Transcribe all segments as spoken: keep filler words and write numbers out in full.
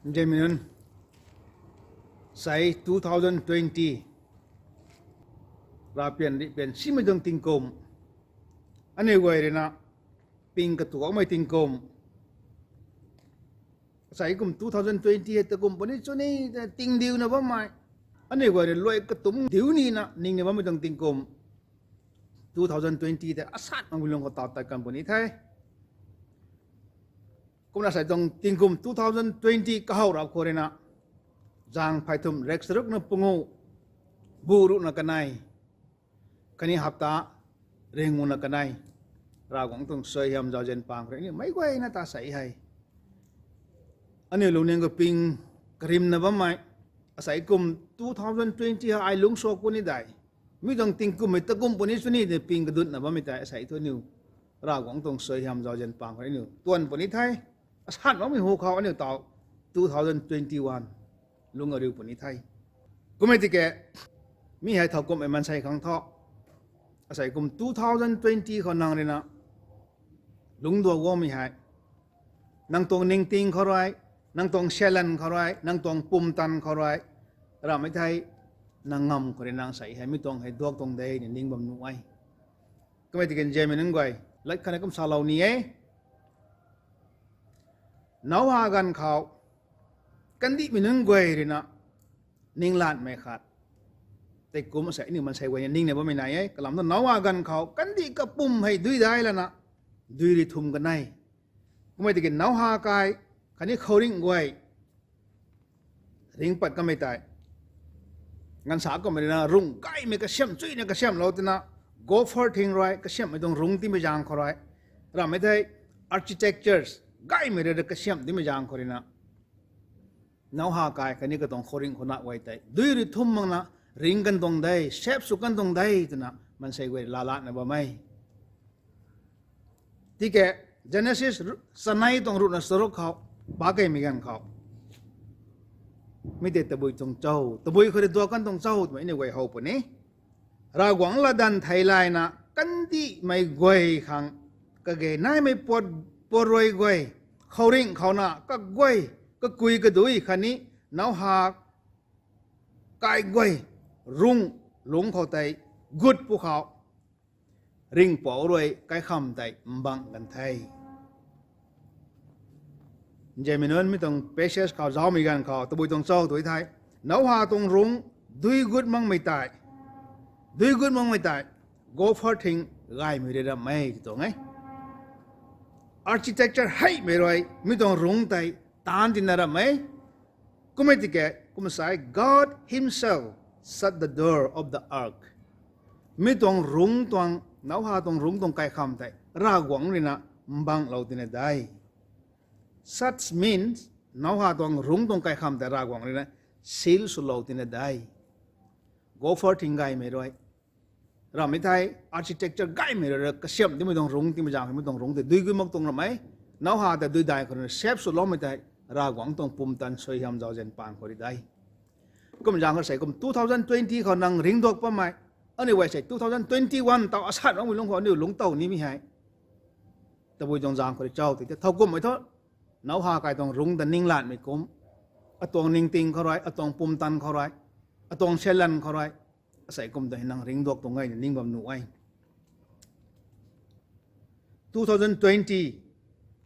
Nzianmei nunc, sei two thousand twenty, ravpian rihpian simei tuang tingkum, aniu guay rui na ping katuakmei tingkum. Sei kum two thousand twenty hei ta kum puni chuni, tingdiuna bammei, aniu guay rui luai katumc diu nina ningna bammei tuang tingkum two thousand twenty tei asat makmei lung khou taw tat kan puni the. Kumna sei tuang tingkum two thousand twenty kahaw rap khou rui na, zaeng phey thumh rek charuk na pungu, bu ruhna kanei, khatni hapta ringuna kanei, Ravguangc tuang suaihiam zauzian pang khou rui aniu meic guayna ta sei hei, aniu lungning khou ping karimna bammei, asei kum two thousand twenty hei ai lungc suak puni dei, mi tuang tingkummei ta kum puni chuni de ping kadutna bammei tei asei thu aniu Ravguangc tuang suaihiam zauzian pang khou rui aniu tuan puni the. Asat makmei hu khou aniu taw two thousand twenty-one lungc ariu puni the. Kummei tiki, mi hei thowkumhmei maansei khang thu, asei kum two thousand twenty khou nang rui na lungcduak guangmei hei, nang tuang ningting khou rui, nang tuang sialan khou rui, nang tuang pumtan khou rui, ramhmei thei, nang ngam khou rui nang sei hei mi tuang hei duak tuang de ni ning bam nuh e. Kummei tiki nzianmei nunc guay, lat khatna kum salou ni e. Noah ganv khou kandihmei nunc guay rui na ninglatmei khat tei kum asei aniu maansei guay ni ningna bammei nai e. Kalam thu Noah ganv khou kandih kapwm hei dui dai lana, dui rui thum kanei. Kummei tiki Noah kai khatni khouringh guay ringc pat kamei tei, nganv sa kummei rui na rungh gaymei kasiamh chuyna kasiamhlou twna, gopher thing rui kasiamhmei tuang rungc tiimei zaeng khou rui, ramhmei thei architectures gaymei rui kasiamh tiimei zaeng khou rui na, Noah kai khatni katuang khouringh khou na guay tei dui rui thum makna ringc kan tuang de, sap sw kan tuang de twna maansei guay laalatna bam e. Tiki Genesis ru-, chanei tuang ruhna charuk khou, pakeymei ganv khou, mi tei tabui tuang cho, tabui khou rui duak kan tuang cho twmei aniu guay how puni. Ravguangc latdanv theilayna kandihmei guay khang kage naimei puat, puat rui guay, khouringh khou na kaguay, kakui kadui khatni Noah kai guay rungc lungc khou tei gut pwkhou, ringhpouc rui kaikham tei mbang kan the. Nzianmei nunc, mi tuang passage khou zaumei ganv khou tabui tuang cho tw thei, Noah tuang rungc dui gut makmei tei, dui gut makmei tei gopher thing gaymei rui ramh e tw tuang e. Architecture heimei rui mi tuang rungc tei taanc tina ramh e. Kummei tiki, kum sa e, God himself shut the door of the ark. Mi tuang rungc tuang, Noah tuang rungc tuang kaikham tei Ravguangc rui na mbanglou tina de. Such means, Noah tuang rungc tuang kaikham tei Ravguangc rui na seal swlou tina de. Gopher thing gaymei rui, ramhmei thei architecture gaymei rui kasiamh tiimei tuang rungc tiimei zaeng khou mi tuang rungc tei dui gut mak tuang ramh e. Noah tei dui dai khou rui na sap swloumei tei Ravguangc tuang pumtan suaihiam zauzian pang khou rui de. Kum zaeng khou sei kum two thousand twenty khou nang ringcduak pammei, aniu guay sei two thousand twenty-one taw asat makmei lung khou aniu lungc tow nimei hei tabui tuang zaeng khou rui cho tw thei, thowkumhmei thu Noah kai tuang rungc ta ninglatmei kum, atuang ningting khou rui, atuang pumtan khou rui, atuang sialan khou rui, asei kum ta hei nang ringcduak tuang e ni ning bam nuh e. Two thousand twenty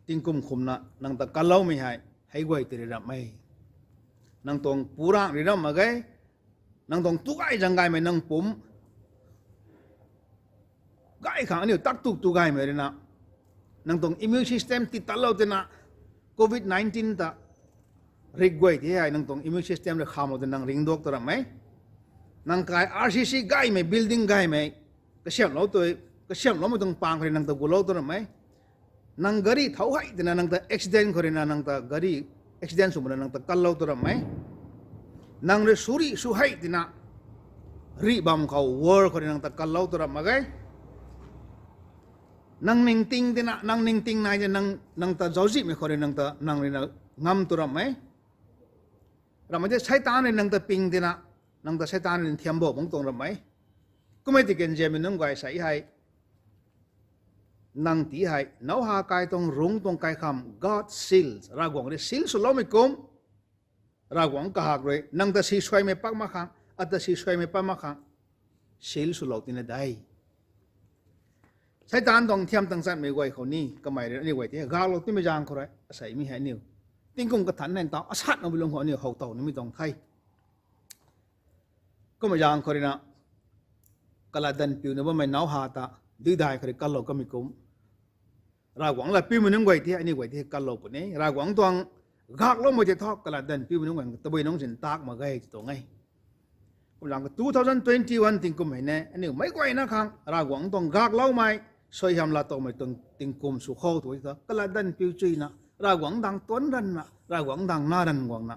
tingkum khumna nang ta kanloumei hei, hei guay tei rui ramh e. Nang tuang purangc rui ramh mak ge, nang tuang tu gay zang gaymei nang pumc gay khang aniu tak tuk tu gaymei rui na, nang tuang immune system tii tatlou tina, covid nineteen ta rik guay ti hei nang tuang immune system rui khamlou tina nang ringcduak tu ramh e. Nang kai R C C gaymei, building gaymei, kasiamhlou tu, kasiamhloumei tuang pang khou rui nang ta gulou tu ramh e. Nang gari thau hei tina nang ta accident khou rui na nang ta gari accident sw makna nang ta kanlou tu ramh e. Nang rui suri sw hei tina rih bam khou war khou rui nang ta kanlou tu ramh mak ge. Nang ningting tina, nang ningting nai tina nang, nang ta zauczihmei khou rui nang ta, nang rui na ngam tu ramh e. Ramhmei tei Seitaan rui nang ta ping tina, nang ta Seitaan rui thiam bou bang tuang ramh e. Kummei tiki nzianmei nunc guay sei hei, nang ti hei Noah kai tuang rungc tuang kaikham God seals, Ravguangc rui seal swloumei kum, Ravguangc kahak rui nang ta si suaimei pak mak khang, ata si suaimei pak mak khang, seal swlou tina de. Seitaan tuang thiam tang chanmei guay khou ni kamei rui aniu guay tei gaklou timei zaeng khou rui asei mi hei aniu tingkum kathanc hei taw asatna bi lung khou aniu how tow nimei tuang the. Kummei zaeng khou rui na kalatdanv piuna bammei nau ha ta duidai khou rui kanlou kamei kum, Ravguangc lat piumei nunc guay tei aniu guay tei kanlou puni. Ravguangc tuang gakloumei tei thu kalatdanv piumei nunc guay tabui nungc sin tak mak ge tw tuang e. Kumzaeng khou two thousand twenty-one tingkum hei ne aniu meic guayna khang Ravguangc tuang gakloumei, suaihiam laa towmei tuang tingkum sw khou tu thu kalatdanv piu chuyna Ravguangc dang tuanc ranna, Ravguangc dang na ran guangna,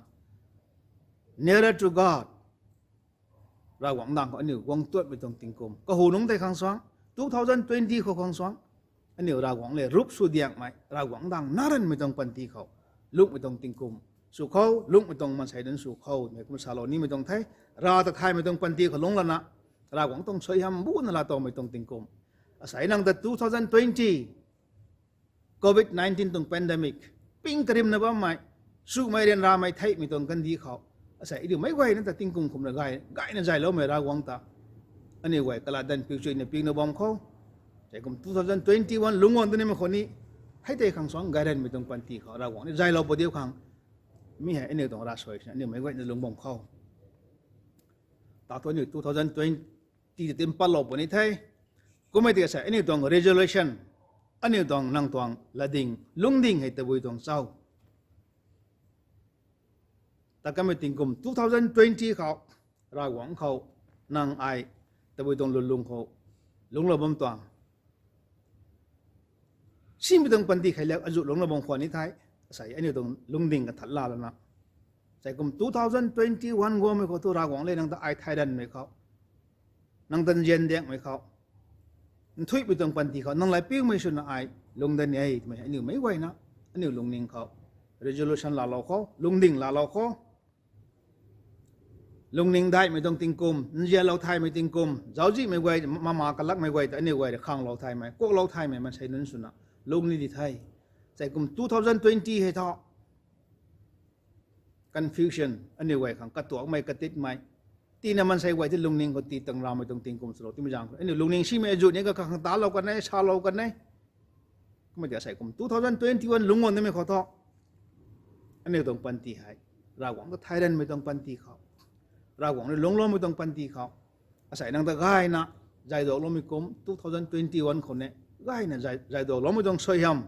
nearer to God, Ravguangc dang khou aniu guang tuatmei tuang tingkum kahu nungc tei khang suang, two thousand twenty khou khang suang, aniu Ravguangc le rup sw diangmei, Ravguangc dang na ranmei tuang panty khou lungmei tuang tingkum sw khou, lungmei tuang maansei nunc sw khou mei kum salou nimei tuang the. Rav ta thaymei tuang panty khou lungc lana Ravguangc tuang suaihiam buna laa towmei tuang tingkum, asei nang ta two thousand twenty covid nineteen tuang pandemic ping karimna bammei, sumei ryanramei theihmei tuang kandih khou, asei aniu meic guayna ta tingkum khumna gay gayna zayloumei Ravguangc ta aniu guay kalatdanv piu chuyna piuna bam khou, asei kum two thousand twenty-one lungc guang tu nimei khou ni, hei tei khang suang gayranmei tuang panty khou Ravguangc ni zaylou padiu khang, mi hei aniu tuang ravsuai sina aniu meic guayna lungc bam khou ta thu aniu two thousand twenty ta tim patlou puni the. Kummei tei asei aniu tuang resolution, aniu tuang nang tuang latding lungding hei tabui tuang cho? Ta kamei tingkum two thousand twenty khou Ravguangc khou nang ai tabui tuang lwnlung khou lungclou bam tuang, simei tuang panty khei lak azuh lungclou bam khwan ni the. Asei aniu tuang lungding kathat laa lana, asei kum two thousand twenty-one guangmei khou thu Ravguangc le nang ta ai thay ranmei khou, nang ta nzian diangmei khou, nthuihmei tuang panty khou nang laa piumei swna ai lungc dat ni e twmei aniu meic guayna aniu lungning khou resolution laalou khou, lungding laalou khou, lungning daihmei tuang tingkum, nzianlou thaymei tingkum, zauczihmei guay, mama kalakmei guay ta aniu guay rui khanglou thaymei, kuaklou thaymei maansei nunc swna lungc ni di the. Asei kum two thousand twenty hei thu confusion, aniu guay khang katuakmei katitmei, tina maansei guay tei lungning khou tii tang ramei tuang tingkum swlou timei zaeng khou aniu lungning simei azuh ni kakhang talou kan e, salou kan e. Kummei tei asei kum two thousand twenty-one lungc guang nimei khou thu aniu tuang panty hei Ravguangc ta thay ranmei tuang panty khou, Ravguangc rui lungcloumei tuang panty khou, asei nang ta gayna zayduakloumei kum two thousand twenty-one khou ne gayna zay zayduakloumei tuang suaihiam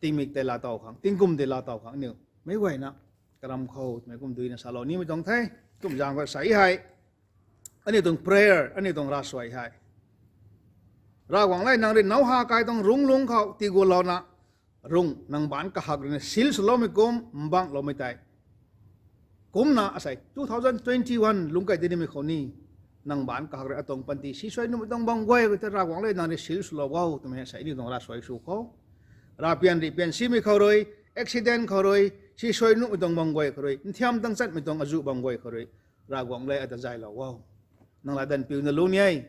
tingmik tei laa tow khang, tingkum tei laa tow khang aniu meic guayna karam khou twmei kum duina salou nimei tuang the. Kum zaeng khou asei hei aniu tuang prayer, aniu tuang ravsuai hei, Ravguangc le nang rui nau ha kai tuang runglungc khou tiigutlouna, rung nang baanc kahak rui na seal swloumei kum mbangloumei tei, kumna asei two thousand twenty-one lungc kai dinimei khou ni, nang baanc kahak rui atuang panty si suai nuhmei tuang bam guay khou tei Ravguangc le nang rui seal swlou o twmei asei aniu tuang ravsuai sw khou, ravpian rihpian simei khou rui, accident khou rui si suai nuhmei tuang bam guay khou rui, nthiam tang chanmei tuang azuh bam guay khou rui, Ravguangc le ata zaylou o, nang latdanv piuna lungc ni e,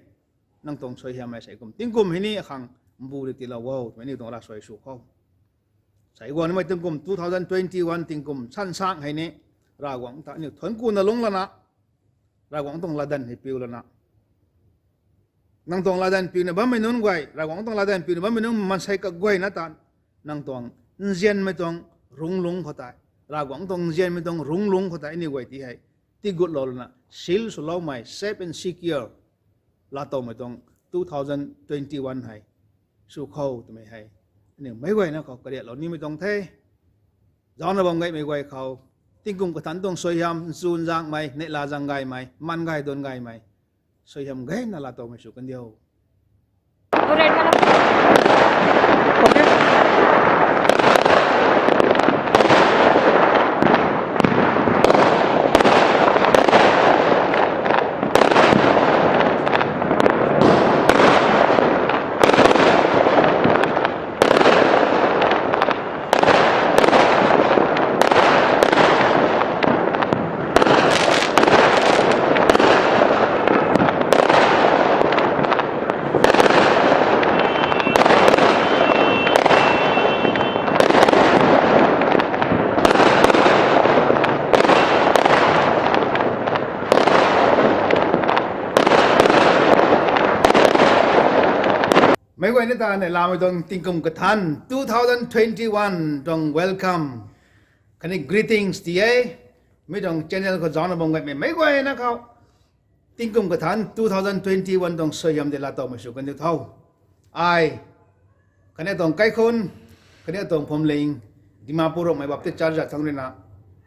nang tuang suaihiam hei asei kum tingkum hei ni akhang mbu rui tiilou o twmei aniu tuang ravsuai sw khou, asei guang nimei tingkum two thousand twenty-one tingkum sansang hei ni Ravguangc ta aniu thuanc kuna lungc lana, Ravguangc tuang latdanv hei piu lana, nang tuang latdanv piuna bammei nunc guay, Ravguangc tuang latdanv piuna bammei nunc maansei kaguayna ta nang tuang nzianmei tuang runglungc khou tei, Ravguangc tuang nzianmei tuang runglungc khou tei aniu guay tei hei tiigutlou lana seal swloumei, safe and secure laa towmei tuang two thousand twenty-one hei sw khou twmei hei aniu meic guayna khou kariatlou nimei tuang the. Zaucna bam gaymei guay khou, tingkum kathanc tuang suaihiam nchun zaengmei, neihla zaeng gaymei, maan gay duan gaymei, suaihiam gayna laa towmei sw kan diu. Guayna ta neihlamei tuang tingkum kathanc two thousand twenty-one tuang welcome khatni greetings ti e. Mi tuang channel khou zaucna bam gaymei meic guayna khou tingkum kathanc two thousand twenty-one tuang suaihiam tei laatowmei sw kandiu tho. Ai khatni atuang kaikhunc, khatni atuang phuamling, Dimapur Rongmei Baptist Church zat thangc ruina,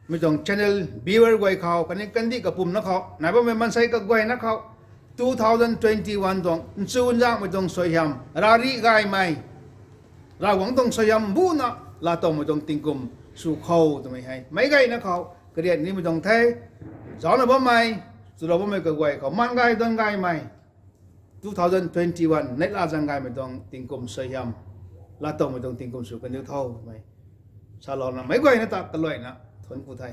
mi tuang channel viewer guay khou khatni kandih kapumna khou nai bammei maansei kaguayna khou two thousand twenty-one tuang nchunzaenghmei tuang suaihiam, ravri gaymei, Ravguangc tuang suaihiam buna laatowmei tuang tingkum sw khou twmei hei meic guayna khou kariat nimei tuang the. Zaucna bammei, chulou bammei kaguay khou maan gay dan gaymei two thousand twenty-one neihla zaeng gaymei tuang tingkum suaihiam, laatowmei tuang tingkum sw kandiu tho twmei salouna meic guayna ta kaluaina thuanc ku the.